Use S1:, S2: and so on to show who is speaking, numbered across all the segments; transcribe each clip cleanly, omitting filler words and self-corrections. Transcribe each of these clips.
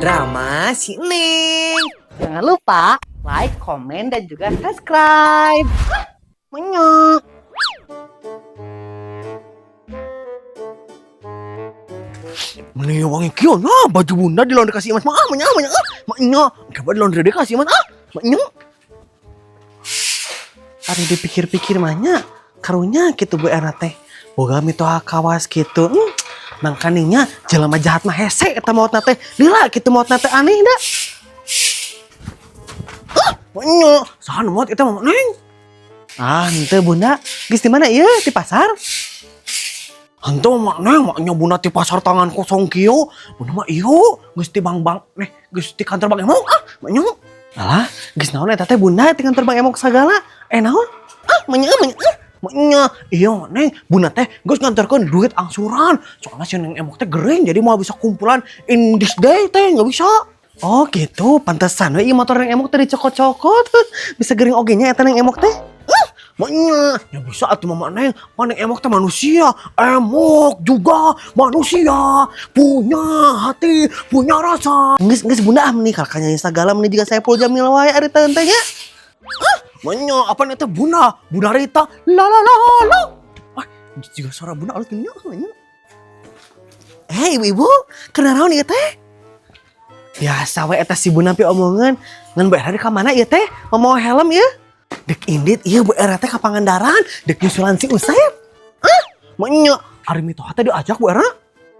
S1: Drama si Neng.
S2: Jangan lupa like, komen, dan juga subscribe. Menyok.
S1: Meni wangi kieu nya baju bunda di laundry kasih Imas mah ah menya menya ah menya coba di laundry deh kasih Imas ah menya. Ari dipikir-pikir mah nya karunya kitu Bu Erna teh boga mitoha kawas kitu. Mangkaninya jelema jahat mah hese eta maotna teh lila kitu maotna teh aneh da. Ah, menya saha nu maot eta mah Neng? Ah, henteu Bunda, geus di mana ieu di pasar? Henteu mah Neng, maknya Bunda di pasar tangan kosong kieu. Bunda mah ieu geus di bank-bank neh, geus di kantor Bank Emok ah, maknya. Alah, geus naon eta teh Bunda di kantor Bank Emok sagala? Eh naon? Ah, menya menya ah. Maknya, iya Neng, Bunda teh geus nganterkeun duit angsuran. Soalnya si Neng Emok teh gering jadi mau bisa kumpulan in this day teh nggak bisa. Oh gitu, pantesan we ieu motor Neng Emok teh dicokot-cokot. Bisa gering oge nya eta Neng Emok teh. Ah, maknya, ya bisa atuh Mama Neng, pan Neng Emok teh manusia, emok juga manusia, punya hati, punya rasa. Geus geus Bunda ah meni kalahka nyanyi sagala meni juga Saipul Jamil wae ari teh nya. Ah, maknya apa teh Bunda, Bunda Rita, la la la la. Ah, juga suara Bunda alus gini nya. Eh, ibu-ibu, kenapa naon ieu teh? Biasa we eta si Bunda pi omongan. Ngan Bu Era ka mana ieu teh? Mau helm ieu? Dek indit ieu Bu Era teh ka Pangandaran, dek nyusulan si Usep. Ah, maknya ari mitoha teh diajak Bu Era.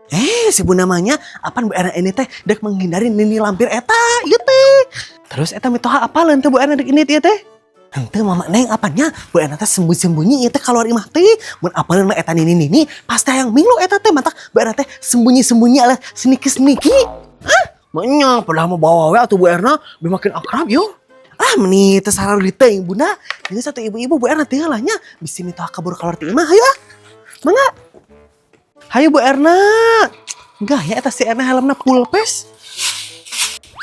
S1: Eh, si Bunda mah apaan Bu Era ini teh dek menghindari nini lampir eta ieu teh. Terus eta mitoha apaleun teh Bu Era dek indit ieu teh? Henteu Mama Neng apanya Bu Erna teh sembunyi-sembunyi ieu teh keluar imah teh. Mun apaleun mah eta nini-nini pasti hayang minglu eta teh matak Bu Erna teh sembunyi-sembunyi alias sneaky-sneaky. Ah, maknya padahal mau bawa we atuh Bu Erna biar makin akrab yo. Ah, meni teu sarua teuing Bunda. Ini satu ibu-ibu Bu Erna teh lah nya bisi mitoha kabur keluar ti imah hayu ah. Mangga. Hayu Bu Erna. Enggak ya eta si Erna helmna full face.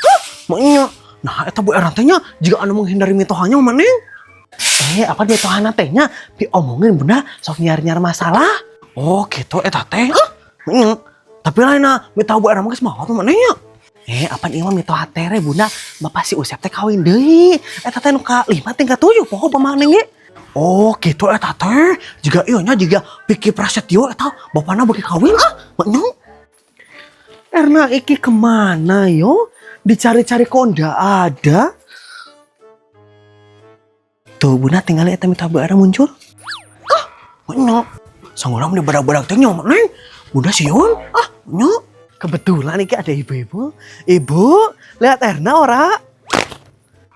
S1: Hah, maknya. Nah, eta Bu Erna teh nya jiga anu menghindari mitohanya Mama Neng. Eh, apa mitohana teh nya diomongin Bunda sok nyar-nyar masalah. Oh, gitu eta teh. Ah, maknya. Tapi lainna mitoha Bu Erna mah geus maot Mama Neng nya. Eh, apa ieu mah mitoha tere Bunda, bapak si Usep teh kawin deui. Eta teh nu ka 5 tingkat 7 poho Mama Neng ge. Oh, gitu eta teh. Jiga ieu nya jiga Vicky Prasetyo eta bapana beuki kawin ah, maknya. Erna iki kemana yo? Dicari-cari kok ndak ada. Tuh Bunda tinggal eta mitoha Bu Erna muncul. Ah, maknya. Sanggulna meni badag-badag teh nya Mak Neng. Bunda sieun. Ah, nya. Kebetulan iki ada ibu-ibu. Ibu, lihat Erna ora?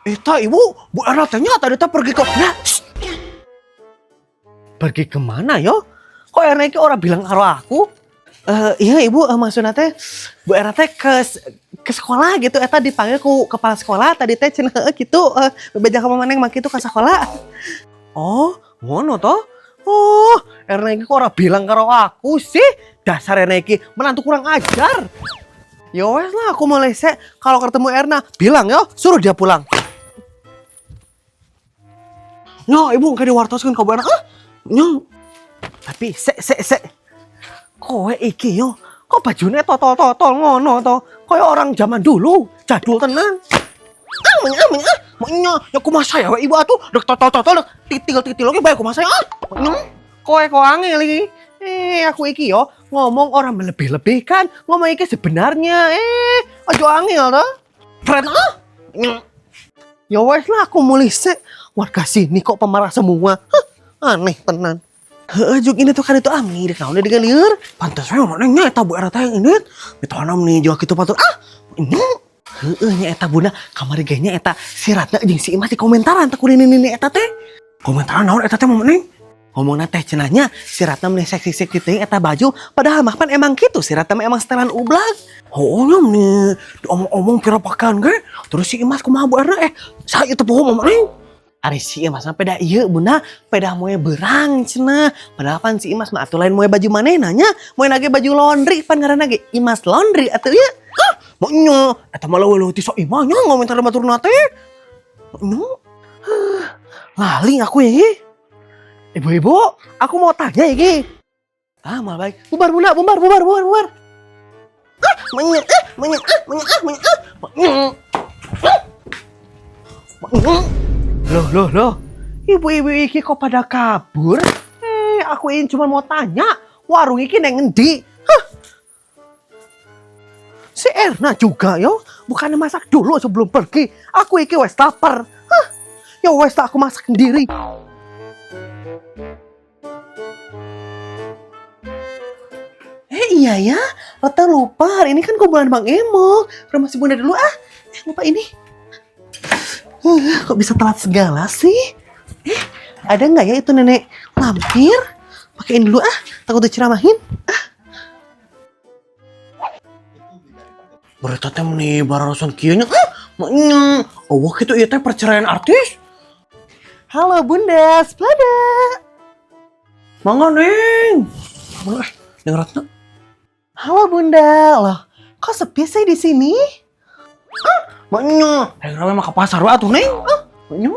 S1: Eta ibu, Bu Erna teh nya tadi teh pergi ke nah, shh. Pergi kemana yo? Kok Erna iki ora bilang karo aku? Eh, iya ibu, maksudnya teh Bu Erna teh ke sekolah gitu, eta dipanggil ku kepala sekolah tadi teh cenah heueuh gitu, bebeja ka Mama Neng mah kitu ka sekolah. Oh, ngono toh? Oh, Erna iki kok ora bilang karo aku sih? Dasar Erna iki menantu kurang ajar. Ya wes lah, aku mau lesek. Kalau ketemu Erna, bilang yo, suruh dia pulang. Nyo, ibu kayak diwartoskeun ka Bu Erna. Ah, nyo. Tapi sek sek sek. Kowe iki yo, kok bajunya totol-totol ngono to? Kayak orang zaman dulu, jadul tenan. Ah, menya, menya, ah, menya. Ya kumaha saya we ibu atuh, dek totol-totol, dek titil-titil oge bae kumaha saya ah. Menya. Kowe kok angel iki. Eh, aku iki yo ngomong orang melebih-lebihkan, ngomong iki sebenarnya. Eh, aja angel toh. Keren ah. Nya. Ya wes lah aku mulih sek. Warga sini kok pemarah semua. Hah, aneh tenan. Heeh, juk ini tuh kan itu ah mirip naon dengan lieur. Pantes we mana nya eta Bu Era teh yang ini. Mitohana meni juga kitu patut ah. Ini. Heeh nya eta Bunda kamari ge nya eta si Ratna jeung si Imas di komentaran teh ku nini eta teh. Komentaran naon eta teh Mama Neng? Ngomongna teh cenah nya si Ratna meni seksi-seksi teuing eta baju padahal mah pan emang kitu si Ratna mah emang setelan ublag. Oh nya meni diomong-omong kira pakaian ge. Terus si Imas kumaha Bu Erna eh saya teu poho Mama Neng. Ari si Imas mah peda ieu Bunda, peda moe berang cenah. Padahal pan si Imas mah atuh lain moe baju manehna nya, moe nage baju laundry pan ngaranna ge Imas Laundry atuh ieu. Hah, maknya eta mah leuwih-leuwih ti sok imah nya ngomentar baturna teh. Maknya. Huh, lali aku ya. Ibu-ibu, aku mau tanya iki. Ah, malah baik. Bubar Bunda, bubar, bubar, bubar, bubar. Ah, Maknya, ah, maknya, ah, maknya, ah, maknya, ah, maknya. Ah. Maknya. Loh, loh, loh. Ibu-ibu iki kok pada kabur? Eh, aku ini cuma mau tanya, warung iki neng endi? Hah? Si Erna juga yo, bukannya masak dulu sebelum pergi. Aku iki wes lapar. Hah? Ya wes tak aku masak sendiri. Eh iya ya, Rata lupa hari ini kan kumpulan Bang Emok. Rumah si Bunda dulu ah. Eh, lupa ini. Kok bisa telat segala sih? Eh, ada nggak ya itu nenek lampir? Pakein dulu ah, takut diceramahin. Ah. Berita teh meni barusan kieu nya. Ah, maknya. Oh, gitu ieu teh perceraian artis. Halo Bunda, Splada. Mangga, Neng. Mangga, eh, Neng Ratna. Halo Bunda, loh, kok sepi sih di sini? Ah, maknya, Neng rame mah ke pasar we atuh, Neng. Ah, maknya.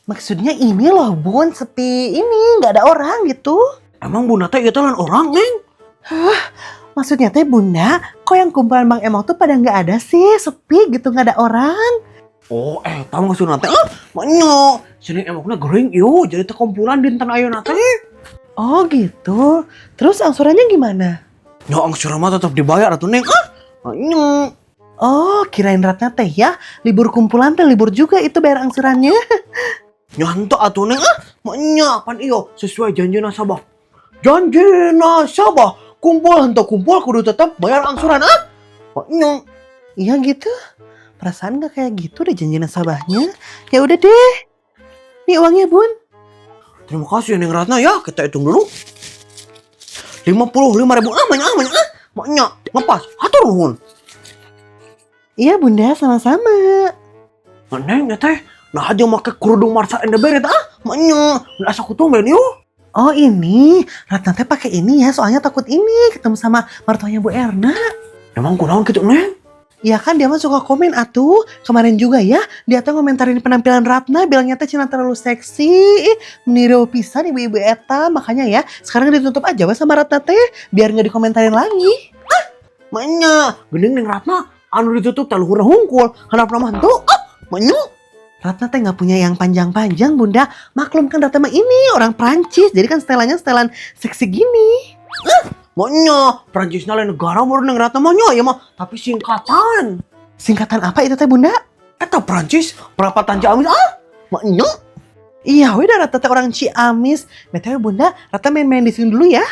S1: Maksudnya ini loh, Bun, sepi ini, nggak ada orang gitu. Emang Bunda teh itu lain orang, Neng? Hah, maksudnya teh Bunda, kok yang kumpulan Bang Emok tuh pada nggak ada sih, sepi gitu, nggak ada orang. Oh, tahu nggak sih nanti? Ah, maknya, sini emoknya gering, yo, jadi teh kumpulan dinten ayeuna teh. Oh gitu. Terus angsurannya gimana? Ya angsuran mah tetap dibayar atuh, Neng. Ah, maknya. Oh, kirain Ratna teh ya, libur kumpulan teh libur juga itu bayar angsurannya. Nyantok atuh, Neng. Ah, maknya pan iyo sesuai janji nasabah. Janji nasabah, kumpul henteu kumpul kudu tetap bayar angsuran ah. Maknya. Iya gitu. Perasaan gak kayak gitu deh janji nasabahnya. Ya udah deh. Nih uangnya, Bun. Terima kasih Neng Ratna ya, kita hitung dulu. 55.000 ah, banyak ah, banyak ah. Maknya, ngepas, hatur nuhun. Iya Bunda, sama-sama. Neng, ya teh, nah aja make kerudung Marshall and the Beret ah, maknya, udah asa kutumben yuk. Oh ini, Ratna teh pakai ini ya, soalnya takut ini ketemu sama mertuanya Bu Erna. Emang kunaon gitu, Neng? Ya kan dia mah suka komen atuh. Kemarin juga ya, dia tuh ngomentarin penampilan Ratna, bilangnya teh cenah terlalu seksi, ih, meniru pisan ibu-ibu eta. Makanya ya, sekarang ditutup aja we sama Ratna teh, biar nggak dikomentarin lagi. Ah, maknya, geuning Neng Ratna, anu ditutup teh luhurna hungkul, handapna mah henteu. Ah, maknya. Ratna teh nggak punya yang panjang-panjang, Bunda. Maklum kan Ratna mah ini orang Prancis, jadi kan setelannya setelan seksi gini. Ah, maknya, Prancisnya lain negara baru Neng Ratna mah nya, ya mah, tapi singkatan. Singkatan apa itu teh, Bunda? Eta Prancis, perapatan Ciamis, ah, maknya. Iya, udah Ratna teh orang Ciamis. BTW Bunda, Ratna main-main di sini dulu ya.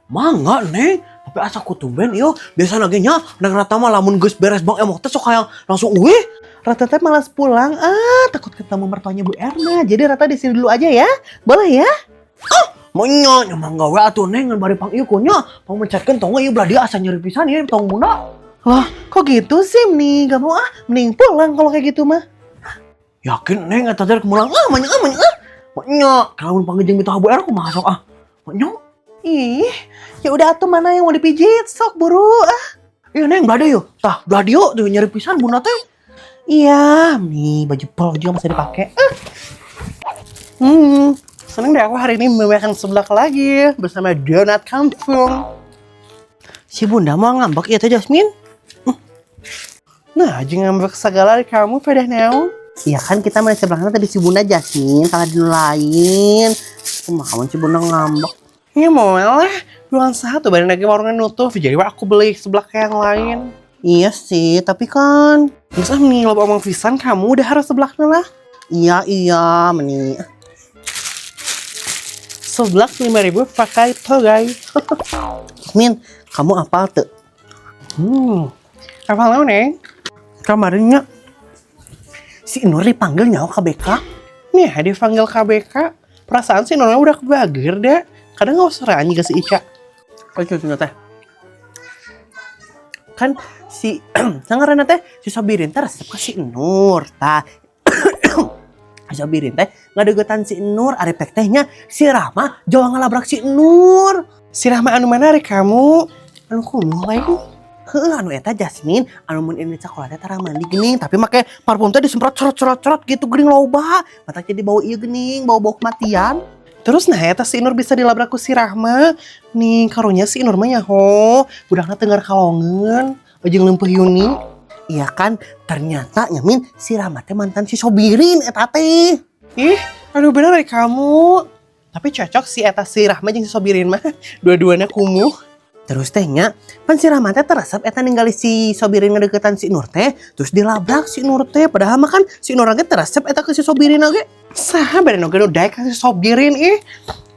S1: Mangga, Neng. Tapi asa kutumben iyo, biasa lagi nya Neng Ratna mah lamun geus beres Bang Emok teh sok hayang langsung uih. Ratna teh malas pulang, ah, takut ketemu mertuanya Bu Erna. Jadi Ratna di sini dulu aja ya. Boleh ya? Ah, maknya, nya mangga we atuh Neng, ngan bari pang ieu nya, pang mencetkeun tong ieu belah dia asa nyeri pisan ieu tong Bunda. Lah, kok gitu sih, nih? Gak mau ah, mending pulang kalau kayak gitu mah. Yakin Neng eta teh mulang ah, maknya ah, maknya ah. Maknya, kalau panggil jeung mitoha Bu Erna kumaha sok ah. Maknya. Ih, ya udah atuh mana yang mau dipijit? Sok buru ah. Iya Neng, belah dieu. Tah, belah dieu tuh nyeri pisan Bunda teh. Iya, nih baju polo juga masih dipakai. Ah. Seneng deh aku hari ini makan seblak lagi bersama Donat Kampung. Si Bunda mau ngambek ya teh Jasmine? Nah, aja ngambek segala dari kamu pada naon. Iya kan kita main sebelahnya tadi si Bunda Jasmine, kalau di lain. Kumaha si Bunda ngambek. Ya mau lah, bulan satu baru lagi warungnya nutup, jadi aku beli seblak yang lain. Iya sih, tapi kan masa nih lo omong pisan kamu udah harus seblaknya lah. Iya iya, meni. Seblak 5.000 pakai togai. Min, kamu apa tuh? Apa lo Neng? Kemarinnya si Nur dipanggil nyawa KBK. Nih, dipanggil KBK. Perasaan si Nurnya udah kebagir deh. Kadang nggak usah anjing ke si Ica. Oh, itu teh. Kan si sangaranna teh si Sobirin teh resep ka si Nur tah. Si Sobirin teh ngadeukeutan si Nur ari pek teh nya si Rahma jauh ngalabrak si Nur. Si Rahma anu mana ari kamu? Anu kumaha ieu? Heuh, anu eta Jasmine, anu mun ini sekolah teh tara mandi geuning, tapi make parfum teh disemprot cerot cerot cerot gitu geuning loba. Mata jadi bau ieu geuning, bau-bau kematian. Terus nah eta si Nur bisa dilabrak ku si Rahma. Nih karunya si Nur mah nyaho, budakna teungar kalongan, jeung leumpeuh Yuni.
S2: Iya kan, ternyata nya, Min, si Rahma teh mantan si Sobirin eta teh.
S1: Ih, aduh, bener dari kamu. Tapi cocok si eta si Rahma jeung si Sobirin mah. Dua-duanya kumuh.
S2: Terus teh nya, pan si Rahma teh teresep eta ningali si Sobirin ngedeketan si Nur teh, terus dilabrak si Nur teh. Padahal mah kan si Nur ge teresep eta ke si Sobirin oge.
S1: Saha bade oge nu daek ka si Sobirin, ih.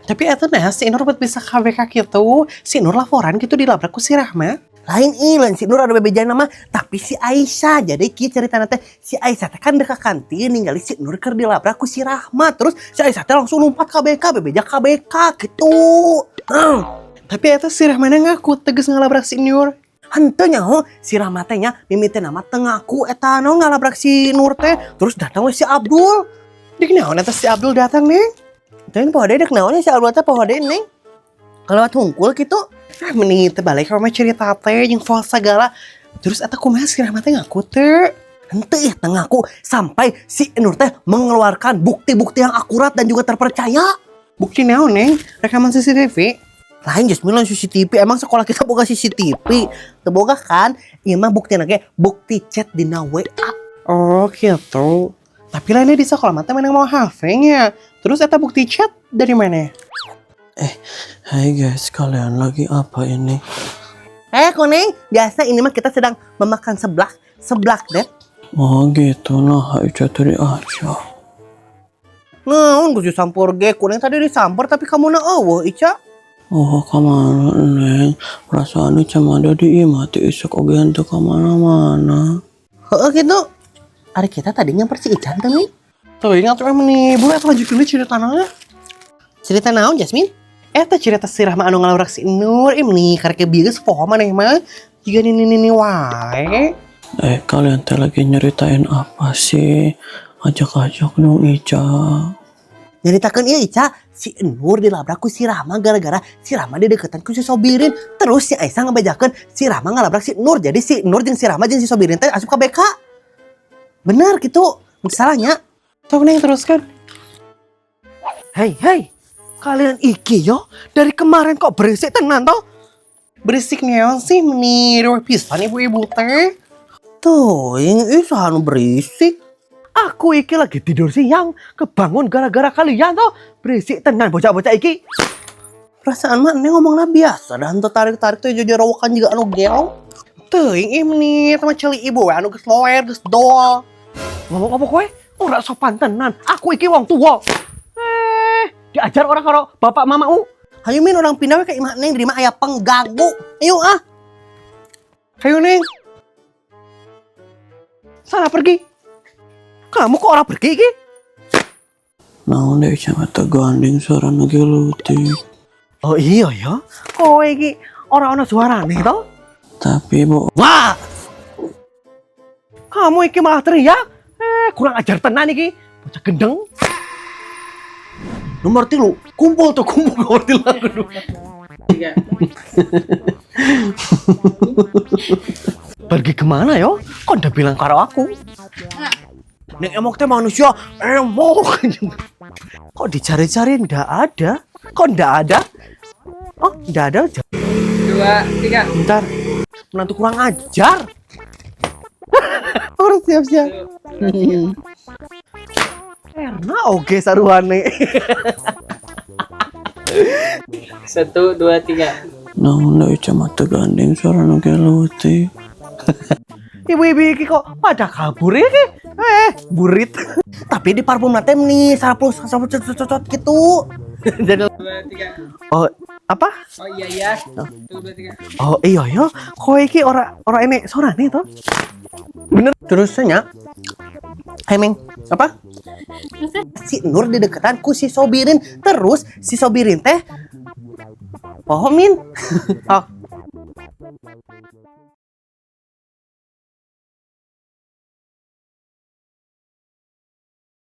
S1: Tapi eta nah si Nur buat bisa ka BK gitu. Si Nur laporan gitu dilabrak ku si Rahma.
S2: Lain ih, lain si Nur ada bebejana mah, tapi si Aisyah. Jadi kieu ceritana teh, si Aisyah teh kan dek ka kantin ningali si Nur keur dilabrak ku si Rahma. Terus si Aisyah teh langsung lompat ka BK, bebeja ka BK gitu.
S1: Tapi eta si Rahmana ngaku tegas ngalabrak si Nur?
S2: Henteu nyaho, si Rahma teh nya mimitina mah teu ngaku eta no ngalabrak si Nur teh. Terus datang we si Abdul.
S1: Dek naon eta si Abdul datang nih?
S2: Teuing poho deui dek naon si Abdul teh, poho deui, Neng. Kelewat hungkul gitu.
S1: Ah, meni teu balik ka mah cerita teh jeung false segala. Terus eta kumaha, si Rahma teh ngaku teu?
S2: Henteu ih, teu ngaku sampai si Nur teh mengeluarkan bukti-bukti yang akurat dan juga terpercaya.
S1: Bukti naon, Neng? Rekaman CCTV?
S2: Lain, Jasmine, lain CCTV. Emang sekolah kita boga CCTV? Teu boga kan? Ieu mah bukti ge bukti chat dina WA.
S1: Oh gitu. Tapi lainnya di sekolah mah teh menang mau HP-nya. Terus eta bukti chat dari mana?
S3: Hai guys, kalian lagi apa ini?
S2: Eh, Koneng, biasa ini mah kita sedang memakan seblak, seblak deh.
S3: Oh gitu, nah Ica tadi aja.
S2: Nah, geus disampur ge, Koneng tadi disampur tapi kamu na euweuh, Ica.
S3: Oh, kemana, Neng? Perasaan Ica mah ada di imah ti isuk oge henteu kemana-mana.
S2: Heeh gitu. Ari kita tadi nyamper si Ican teh nih.
S1: Tuh ingat tuh nih, boleh atau lanjut dulu ceritanya?
S2: Cerita naon, Jasmine?
S1: Eta cerita si Rahma anu ngalabrak si Nur, ini karek bieu geus poho maneh mah. Jiga nini nini wae.
S3: Eh, kalian teh lagi nyeritain apa sih? Ajak-ajak dong Ica.
S2: Nyeritakeun ieu, Ica, si Nur dilabrak ku si Rahma gara-gara si Rahma dideketan ku si Sobirin. Terus si Aisyah ngebejakeun si Rahma ngalabrak si Nur. Jadi si Nur jeung si Rahma jeung si Sobirin teh asup ka BK. Bener gitu. Salahnya.
S1: Sok, Neng, teruskan.
S2: Hei, hei. Kalian iki yo dari kemarin kok berisik tenan toh?
S1: Berisik naon sih, meni riweuh pisan ibu-ibu teh.
S2: Tuh, ini saha nu berisik.
S1: Aku iki lagi tidur siang, kebangun gara-gara kalian toh. Berisik tenan bocah-bocah iki.
S2: Perasaan mah ini ngomongnya biasa dan tarik-tarik tuh jorowokan juga anu gelo.
S1: Teuing ih, meni sama ceuli ibu we anu geus loer, geus dol. Ngomong apa kowe? Ora sopan tenan. Aku iki wong tua. Eh, diajar orang karo bapak mama u.
S2: Hayu, Min, urang pindah we ke imah Neng, di imah aya pengganggu. Ayo ah.
S1: Hayu, Neng. Sana pergi. Kamu kok ora pergi iki?
S3: Naon deh Ica mah teu gandeng, suara ge leutik.
S1: Oh iya ya. Kowe iki ora ana suarane to?
S3: Tapi bu,
S1: Wah. Kamu iki malah teriak. Eh, kurang ajar tenan iki. Bocah gendeng. Nomor 3, kumpul tuh, kumpul nomor 3 aku.
S4: Tiga.
S1: Pergi kemana yo? Kok udah bilang karo aku? Nek emok teh manusia emok. Kok dicari-cari ndak ada? Kok ndak ada? Oh, ndak ada.
S4: Dua, tiga.
S1: Bentar. Menantu kurang ajar. Harus siap-siap. Erna oke saruane.
S4: Satu, dua, tiga.
S3: Naon deh Ica mah teu gandeng, suara ge leutik.
S1: Ibu-ibu iki kok pada kabur iki? Eh, burit.
S2: Tapi di parfum teh nih sarapus sarapus cocot gitu.
S1: Jadi
S4: Dua, tiga.
S1: Oh, apa?
S4: Oh iya iya. Satu, dua, tiga.
S1: Oh iya ya, kowe iki ora ora enek suarane to? Bener.
S2: Terusnya Hai, Meng,
S1: Apa?
S2: Si Nur dideketan ku si Sobirin. Terus si Sobirin teh. Oh, Min.
S1: Oh.